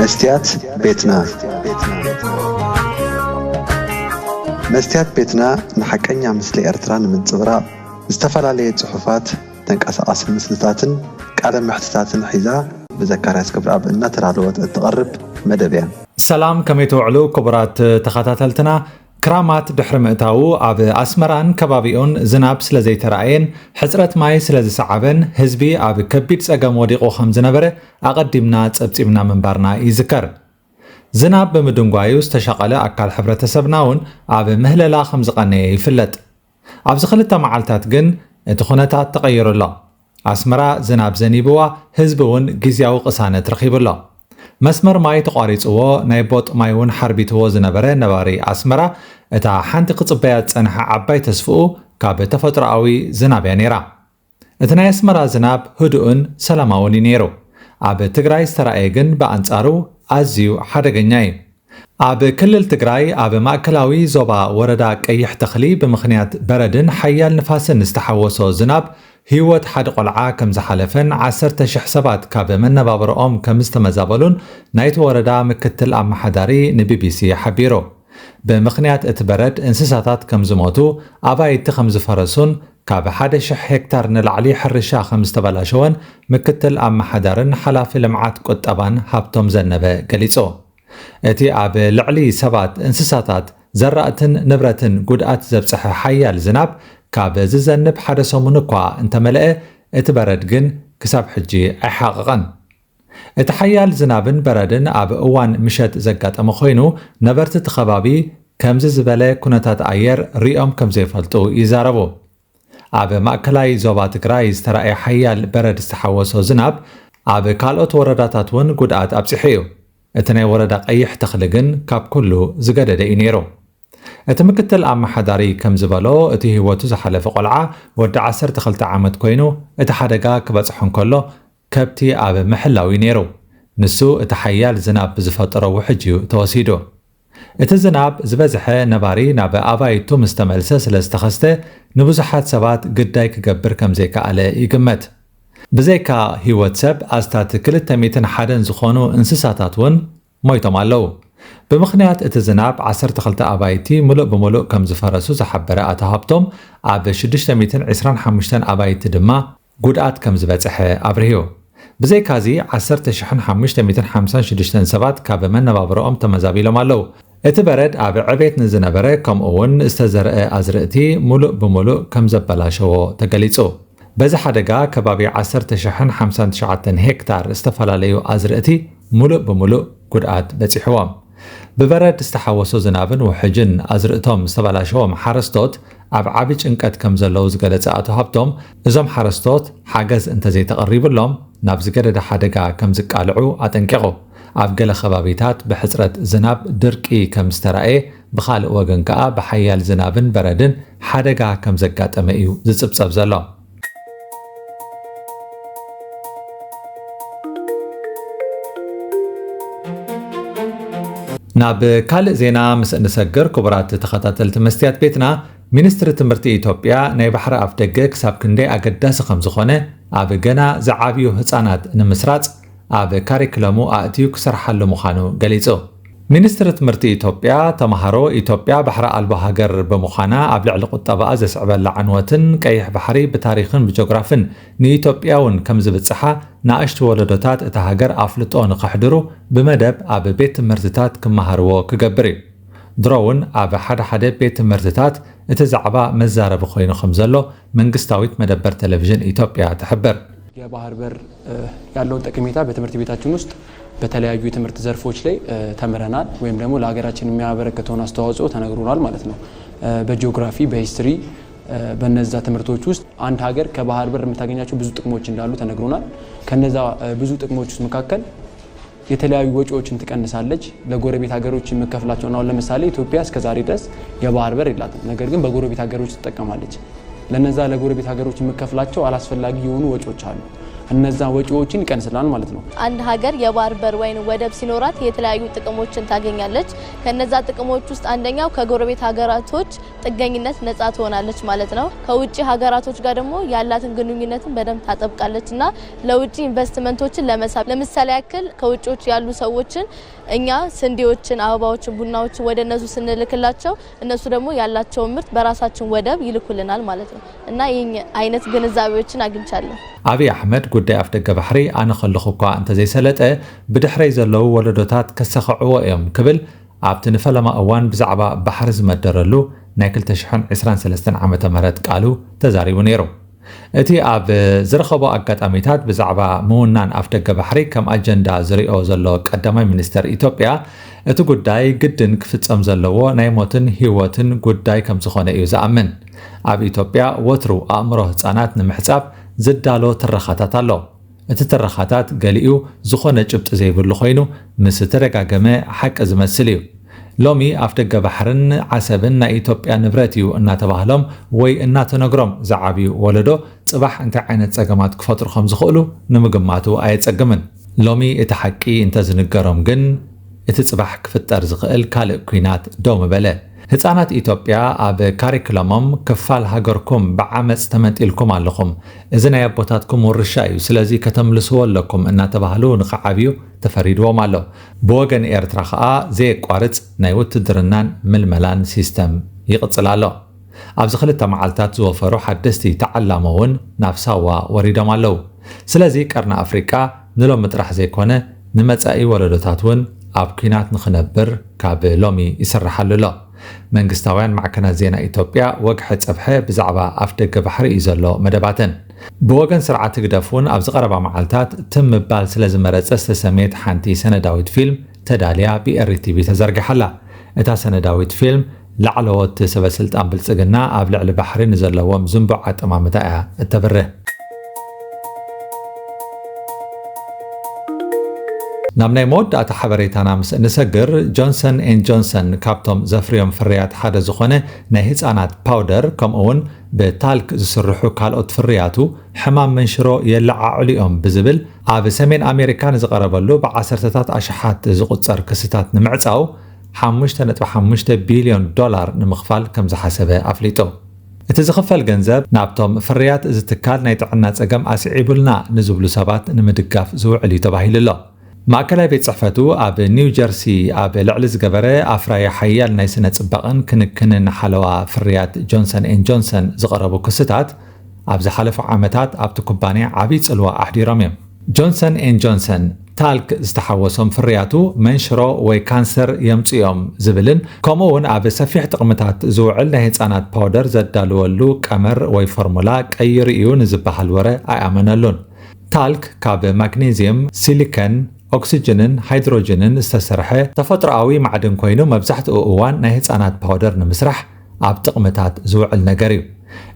መስትያት ቤትና። መስትያት ቤትና ንሓቀኛ ምስሊ ኤርትራ ንምንጽብራቕ ዝተፈላለየ ጽሑፋት፣ ተንቀሳቓሲ ምስልታትን ቃለ መሕትታትን ሒዛ ብዘካርያስ ክብረኣብ እናተዳለወት እትቐርብ መደብ እያ። ሰላም፣ ከመይ ትውዕሉ ክቡራት ተኸታተልትና? ክራማት ድሕሪ ምእታዉ ኣብ ኣስመራን ከባቢኡን ዝናብ ስለ ዘይተራእየን ሕጽረት ማይ ስለ ዝሰዓበን ህዝቢ ኣብ ከቢድ ጸገም ወዲቑ ከም ዝነበረ ኣቐዲምና ጸብጺብና ምንባርና ይዝከር። ዝናብ ብምድንጓዩ ዝተሻቐለ ኣካል ሕብረተሰብና እውን ኣብ ምህለላ ከም ዝቐነየ ይፍለጥ። ኣብዚ ክልተ መዓልታት ግን እቲ ኩነታት ተቐይሩ ኣሎ። ኣስመራ ዝናብ ዘኒብዋ፣ ህዝቢ እውን ግዝያዊ ቅሳነት ረኺቡ ኣሎ። መስመር ማይ ተቋሪጽዎ፣ ናይ ቦጥ ማይ እውን ሓርቢትዎ ዝነበረ ነባሪ ኣስመራ፣ እታ ሓንቲ ክጽበያ ዝጸንሐ ዓባይ ተስፍኡ ካብ ተፈጥሮኣዊ ዝናብ እያ ነይራ። እቲ ናይ ኣስመራ ዝናብ ህዱእን ሰላማውን እዩ ነይሩ። ኣብ ትግራይ ዝተራእየ ግን ብኣንጻሩ ኣዝዩ ሓደገኛ እዩ። ኣብ ክልል ትግራይ ኣብ ማእከላዊ ዞባ ወረዳ ቀይሕ ተኽሊ ብምኽንያት በረድን ሓያል ንፋስን ዝተሓወሶ ዝናብ ህይወት ሓደ ቆልዓ ከም ዝሓለፈን ዓሰርተ ሽሕ ሰባት ካብ መነባብሮኦም ከም ዝተመዛበሉን ናይቲ ወረዳ ምክትል ኣመሓዳሪ ንቢቢሲ ሓቢሩ። ብምኽንያት እቲ በረድ እንስሳታት ከም ዝሞቱ፣ ኣባይቲ ከም ዝፈረሱን ካብ ሓደ ሽሕ ሄክታር ንላዕሊ ሕርሻ ከም ዝተበላሸወን ምክትል ኣመሓዳርን ሓላፊ ልምዓት ቁጠባን ሃብቶም ዘነበ ገሊጹ። እቲ ኣብ ልዕሊ ሰባት፣ እንስሳታት፣ ዘራእትን ንብረትን ጉድኣት ዘብጽሐ ሓያል ዝናብ ካብ ዝዘንብ ሓደ ሰሙን እኳ እንተመልአ፣ እቲ በረድ ግን ክሳብ ሕጂ ኣይሓቐቐን። እቲ ሓያል ዝናብን በረድን ኣብ እዋን ምሸት ዘጋጠመ ኮይኑ፣ ነበርቲ እቲ ከባቢ ከምዚ ዝበለ ኩነታት ኣየር ሪኦም ከም ዘይፈልጡ ይዛረቡ። ኣብ ማእከላይ ዞባ ትግራይ ዝተራእየ ሓያል በረድ ዝተሓወሶ ዝናብ ኣብ ካልኦት ወረዳታት እውን ጉድኣት ኣብጺሑ እዩ። እቲ ናይ ወረዳ ቀይሕ ተኽሊ ግን ካብ ኩሉ ዝገደደ እዩ ነይሩ። እቲ ምክትል ኣመሓዳሪ ከም ዝበሎ፣ እቲ ህይወቱ ዝሓለፈ ቆልዓ ወዲ ዓሰርተ ክልተ ዓመት ኮይኑ፣ እቲ ሓደጋ ክበጽሖ እንከሎ ከብቲ ኣብ ምሕላው እዩ ነይሩ። ንሱ እቲ ሓያል ዝናብ ብዝፈጠሮ ውሕጅ እዩ ተወሲዱ። እቲ ዝናብ ዝበዝሐ ነባሪ ናብ ኣባይቱ ምስ ተመልሰ ስለ ዝተኸስተ፣ ንብዙሓት ሰባት ግዳይ ክገብር ከም ዘይከኣለ ይግመት። ብዘይካ ህይወት ሰብ፣ ኣስታት ክልተ ሚእትን ሓደን ዝኾኑ እንስሳታት እውን ሞይቶም ኣለዉ። ብምኽንያት እቲ ዝናብ፣ ዓሰርተ ክልተ ኣባይቲ ምሉእ ብምሉእ ከም ዝፈረሱ ዝሓበረ ኣቶ ሃብቶም፣ ኣብ ሽዱሽተ ሚእትን ዕስራን ሓሙሽተን ኣባይቲ ድማ ጉድኣት ከም ዝበጽሐ ኣብርሂዩ። ብዘይካዚ፣ ዓሰርተ ሽሕን ሓሙሽተ ሚእትን ሓምሳን ሽዱሽተን ሰባት ካብ መነባብሮኦም ተመዛቢሎም ኣለዉ። እቲ በረድ ኣብ ዕቤት ንዝነበረ፣ ከምኡ እውን ዝተዘርአ ኣዝርእቲ ምሉእ ብምሉእ ከም ዘበላሸዎ ተገሊጹ። በዚ ሓደጋ፣ ከባቢ ዓሰርተ ሽሕን ሓምሳን ትሽዓተን ሄክታር ዝተፈላለዩ ኣዝርእቲ ምሉእ ብምሉእ ጉድኣት በጺሕዎም። ብበረድ ዝተሓወሶ ዝናብን ውሕጅን ኣዝርእቶም ዝተበላሸዎም ሓረስቶት ኣብ ዓቢ ጭንቀት ከም ዘለዉ ዝገለጸ ኣቶ ሃብቶም፣ እዞም ሓረስቶት ሓገዝ እንተዘይተቐሪብሎም ናብ ዝገደደ ሓደጋ ከም ዝቃልዑ ኣጠንቂቑ። ኣብ ገለ ከባቢታት ብሕጽረት ዝናብ ድርቂ ከም ዝተራእየ፣ ብኻልእ ወገን ከኣ ብሓያል ዝናብን በረድን ሓደጋ ከም ዘጋጠመ እዩ ዝጽብጸብ ዘሎ። ናብ ካልእ ዜና ምስ እንሰግር፣ ክቡራት ተኸታተልቲ መስትያት ቤትና፣ ሚኒስትሪ ትምህርቲ ኢትዮጵያ ናይ ባሕሪ ኣፍደገ ክሳብ ክንደይ ኣገዳሲ ከም ዝኾነ፣ ኣብ ገና ዝዓብዩ ህጻናት ንምስራጽ ኣብ ካሪክለሙ ኣእትዩ ክሰርሓሉ ምዃኑ ገሊጹ። ሚኒስትሪ ትምህርቲ ኢትዮጵያ፣ ተምሃሮ ኢትዮጵያ ባሕሪ ኣልቦ ሃገር ብምዃና ኣብ ልዕሊ ቁጠባኣ ዘስዕበላ ዕንወትን ቀይሕ ባሕሪ ብታሪኽን ብጂኦግራፍን ንኢትዮጵያ እውን ከም ዝብጽሓ ንኣሽቱ ወለዶታት እታ ሃገር ኣፍልጦ ንኸሕድሩ ብመደብ ኣብ ቤት ትምህርትታት ክመሃርዎ ክገብር እዩ። ድሮ እውን ኣብ ሓደ ሓደ ቤት ትምህርትታት እቲ ዛዕባ መዛረቢ ኮይኑ ከም ዘሎ መንግስታዊት መደበር ቴሌቪዥን ኢትዮጵያ ትሕብር። የባህር በር፣ እ፣ ያለውን ጠቀሜታ በትምህርት ቤታችን ውስጥ በተለያዩ የትምህርት ዘርፎች ላይ፣ እ፣ ተምረናል፣ ወይም ደግሞ ለሀገራችን የሚያበረክተውን አስተዋጽኦ ተነግሮናል ማለት ነው። እ፣ በጂኦግራፊ፣ በሂስትሪ፣ እ፣ በነዛ ትምህርቶች ውስጥ አንድ ሀገር ከባህር በር የምታገኛቸው ብዙ ጥቅሞች እንዳሉ ተነግሮናል። ከነዛ፣ እ፣ ብዙ ጥቅሞች ውስጥ መካከል የተለያዩ ወጪዎችን ትቀንሳለች። ለጎረቤት ሀገሮች የምከፍላቸውን፣ አሁን ለምሳሌ ኢትዮጵያ እስከ ዛሬ ድረስ የባህር በር የላትም፣ ነገር ግን በጎረቤት ሀገሮች ትጠቀማለች። ለነዛ ለጎረቤት ሀገሮች የምከፍላቸው አላስፈላጊ የሆኑ ወጪዎች አሉ። እነዛ ወጪዎችን ይቀንስላል ማለት ነው። አንድ ሀገር የባህር በር ወይም ወደብ ሲኖራት የተለያዩ ጥቅሞችን ታገኛለች። ከነዛ ጥቅሞች ውስጥ አንደኛው ከጎረቤት ሀገራቶች ጥገኝነት ነጻ ትሆናለች ማለት ነው። ከውጭ ሀገራቶች ጋር ደግሞ ያላትን ግንኙነትን በደንብ ታጠብቃለች እና ለውጭ ኢንቨስትመንቶችን ለመሳብ፣ ለምሳሌ ያክል ከውጭዎች ያሉ ሰዎችን እኛ ስንዴዎችን፣ አበባዎችን፣ ቡናዎችን ወደ እነሱ ስንልክላቸው እነሱ ደግሞ ያላቸውን ምርት በራሳችን ወደብ ይልኩልናል ማለት ነው እና ይህ አይነት ግንዛቤዎችን አግኝቻለሁ። ኣብይ ኣሕመድ ጉዳይ ኣፍደገ ባሕሪ ኣነ ከለኹ እኳ እንተዘይሰለጠ ብድሕረይ ዘለዉ ወለዶታት ከሰኽዕዎ እዮም ክብል ኣብቲ ንፈለማ እዋን ብዛዕባ ባሕሪ ዝመደረሉ ናይ ክልተ ሽሕን ዕስራን ሰለስተን ዓመተ ምህረት ቃሉ ተዛሪቡ ነይሩ። እቲ ኣብ ዝረኸቦ ኣጋጣሚታት ብዛዕባ ምውናን ኣፍደገ ባሕሪ ከም ኣጀንዳ ዝሪኦ ዘሎ ቀዳማይ ሚኒስተር ኢትዮጵያ፣ እቲ ጉዳይ ግድን ክፍጸም ዘለዎ ናይ ሞትን ህይወትን ጉዳይ ከም ዝኾነ እዩ ዝኣምን። ኣብ ኢትዮጵያ ወትሩ ኣእምሮ ህጻናት ንምሕጻብ ዝዳሎ ትረኻታት ኣሎ። እቲ ትረኻታት ገሊኡ ዝኾነ ጭብጢ ዘይብሉ ኮይኑ ምስ ተደጋገመ ሓቂ ዝመስል እዩ። ሎሚ ኣፍደገ ባሕርን ዓሰብን ናይ ኢትዮጵያ ንብረት እዩ እናተባህሎም ወይ እናተነግሮም ዝዓብዩ ወለዶ ጽባሕ እንታይ ዓይነት ጸገማት ክፈጥሩ ከም ዝኽእሉ ንምግማቱ ኣየጸግምን። ሎሚ እቲ ሓቂ እንተዝንገሮም ግን እቲ ጽባሕ ክፍጠር ዝኽእል ካልእ ኲናት ደው ምበለ። ህጻናት ኢትዮጵያ ኣብ ካሪክለሞም ክፋል ሃገርኩም ብዓመጽ ተመንጢልኩም ኣለኹም፣ እዚ ናይ ኣቦታትኩም ውርሻ እዩ፣ ስለዚ ከተምልስዎ ኣለኩም እናተባህሉ ንኽዓብዩ ተፈሪድዎም ኣሎ። ብወገን ኤርትራ ኸኣ ዘየቋርጽ ናይ ውትድርናን ምልመላን ሲስተም ይቕጽል ኣሎ። ኣብዚ ክልተ መዓልታት ዝወፈሩ ሓደስቲ ተዓላሞ እውን ናብ ሳዋ ወሪዶም ኣለዉ። ስለዚ ቀርኒ ኣፍሪቃ ንሎሚ ጥራሕ ዘይኮነ ንመጻኢ ወለዶታት እውን ኣብ ኲናት ንኽነብር ካብ ሎሚ ይስርሓሉ ኣሎ። መንግስታውያን ማዕከናት ዜና ኢትዮጵያ ወግሐ ጸብሐ ብዛዕባ ኣፍደገ ባሕሪ እዩ ዘሎ መደባተን። ብወገን ስርዓት ህግደፍ እውን ኣብዚ ቀረባ መዓልታት ትም ምባል ስለ ዝመረጸ ዝተሰምየት ሓንቲ ሰነዳዊት ፊልም ተዳልያ ብኤሪ ቲቪ ተዘርጊሓ ኣላ። እታ ሰነዳዊት ፊልም ላዕለዎት ሰበ ስልጣን ብልጽግና ኣብ ልዕሊ ባሕሪ ንዘለዎም ዝንቡዕ ኣጠማምታ እያ እተብርህ። ናብ ናይ መወዳእታ ሓበሬታና ምስ እንሰግር፣ ጆንሰን ኤን ጆንሰን ካብቶም ዘፍርዮም ፍርያት ሓደ ዝኾነ ናይ ህጻናት ፓውደር ከምኡ እውን ብታልክ ዝስርሑ ካልኦት ፍርያቱ ሕማም መንሽሮ የለዓዕሉ እዮም ብዝብል ኣብ ሰሜን ኣሜሪካ ንዝቐረበሉ ብዓሰርተታት ኣሽሓት ዝቑጸር ክስታት ንምዕጻው ሓሙሽተ ነጥቢ ሓሙሽተ ቢልዮን ዶላር ንምኽፋል ከም ዝሓሰበ ኣፍሊጡ። እቲ ዝኽፈል ገንዘብ ናብቶም ፍርያት እዚ ትካል ናይ ጥዕና ጸገም ኣስዒቡልና ንዝብሉ ሰባት ንምድጋፍ ዝውዕል እዩ ተባሂሉ ኣሎ። ማእከላይ ቤት ጽሕፈቱ ኣብ ኒው ጀርሲ ኣብ ልዕሊ ዝገበረ ኣፍራዪ ሓያል ናይ ስነ ጽባቐን ክንክንን ሓለዋ ፍርያት ጆንሰን ኤን ጆንሰን ዝቐረቡ ክስታት ኣብ ዝሓለፉ ዓመታት ኣብቲ ኩባንያ ዓብዪ ጽልዋ ኣሕዲሮም እዮም። ጆንሰን ኤን ጆንሰን ታልክ ዝተሓወሶም ፍርያቱ መንሽሮ ወይ ካንሰር የምጽኡ እዮም ዝብልን ከምኡ እውን ኣብ ሰፊሕ ጥቕምታት ዝውዕል ናይ ህጻናት ፓውደር ዘዳልወሉ ቀመር ወይ ፎርሙላ ቀይሩ እዩ ንዝበሃል ወረ ኣይኣመነሉን። ታልክ ካብ ማግኔዚየም፣ ሲሊከን፣ ኦክስጅንን ሃይድሮጅንን ዝተሰርሐ ተፈጥሮኣዊ ማዕድን ኮይኑ መብዛሕትኡ እዋን ናይ ህጻናት ፓውደር ንምስራሕ ኣብ ጥቕምታት ዝውዕል ነገር እዩ።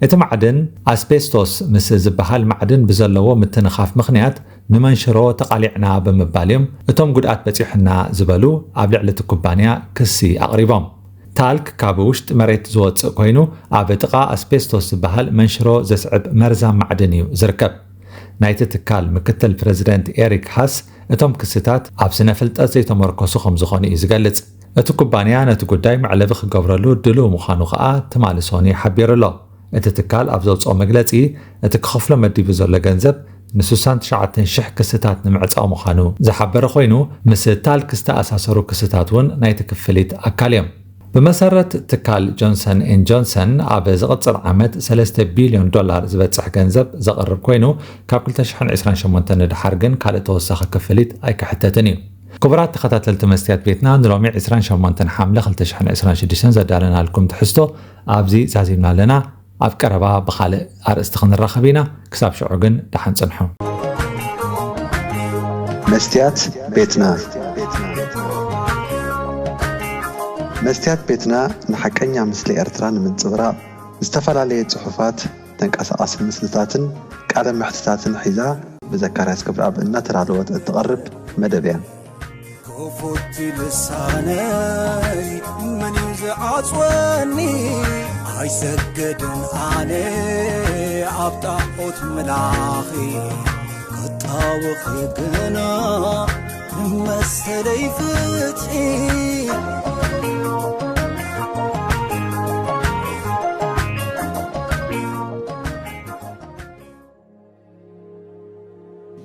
እቲ ማዕድን ኣስቤስቶስ ምስ ዝበሃል ማዕድን ብዘለዎ ምትንኻፍ ምኽንያት ንመንሽሮ ተቓሊዕና ብምባል እዮም እቶም ጉድኣት በጺሑና ዝበሉ ኣብ ልዕሊ እቲ ኩባንያ ክሲ ኣቕሪቦም። ታልክ ካብ ውሽጢ መሬት ዝወጽእ ኮይኑ ኣብ ጥቓ ኣስቤስቶስ ዝበሃል መንሽሮ ዘስዕብ መርዛም ማዕድን እዩ ዝርከብ። ናይቲ ትካል ምክትል ፕረዚደንት ኤሪክ ሃስ እቶም ክስታት ኣብ ስነ ፍልጠት ዘይተመርኮሱ ከም ዝኾኑ እዩ ዝገልጽ። እቲ ኩባንያ ነቲ ጉዳይ መዕለቢ ክገብረሉ ድሉው ምዃኑ ከኣ ትማሊ ሶኒ ሓቢሩ ኣሎ። እቲ ትካል ኣብ ዘውጽኦ መግለጺ እቲ ክኸፍሎ መዲቡ ዘሎ ገንዘብ ን ስሳን ትሽዓተን ሽሕ ክስታት ንምዕጻው ምዃኑ ዝሓበረ ኮይኑ ምስ ታልክ ዝተኣሳሰሩ ክስታት እውን ናይቲ ክፍሊት ኣካል እዮም። ብመሰረት ትካል ጆንሰን ኤን ጆንሰን ኣብ ዝቕጽል ዓመት ሰለስተ ቢልዮን ዶላር ዝበጽሕ ገንዘብ ዘቕርብ ኮይኑ ካብ ክልተ ሽሕን ዕስራን ሸሞንተን ንድሓር ግን ካልእ ተወሳኺ ክፍሊት ኣይክሕተትን እዩ። ክቡራት ተኸታተልቲ መስትያት ቤትና ንሎሚ ዕስራን ሸሞንተን ሓምለ ክልተ ሽሕን ዕስራን ሽዱሽተን ዘዳለናልኩም ትሕዝቶ ኣብዚ ዛዚምና ኣለና። ኣብ ቀረባ ብኻልእ ኣርእስቲ ክንራኸብ ኢና። ክሳብ ሽዑ ግን ደሓን ጽንሑ። መስትያት ቤትና። መስትያት ቤትና ንሓቀኛ ምስሊ ኤርትራ ንምንጽብራቕ ዝተፈላለየ ጽሑፋት፣ ተንቀሳቓሲ ምስልታትን ቃለ መሕትታትን ሒዛ ብዘካርያስ ገብረኣብ እናተዳለወት እትቐርብ መደብ እያ። ክፉት ልሳነይ መን እዩ ዝዓጽወኒ? ኣይሰግድን ኣነ ኣብ ጣዖት ምላኺ። ጣውኺ ግና ንመሰለይ ፍትሒ